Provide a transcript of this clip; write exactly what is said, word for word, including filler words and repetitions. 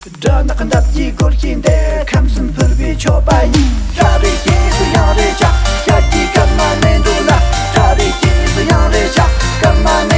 སྦྲ་ནག་འདབ་ཀྱི་སྒོར་གྱི་འདས། ཁམས་གསུམ་ཕུར་བུའི་མཆོད་པ་ཡིན། སྐྲ་རེ་སྐྱེས་སུ་ཡང་རེ་བྱ། ཤ་ཀྱི་སྐར་མ་མེ་འགྲོ་ལ། སྐྲ་རེ་སྐྱེས་སུ་ཡང་རེ་བྱ། སྐར་མ་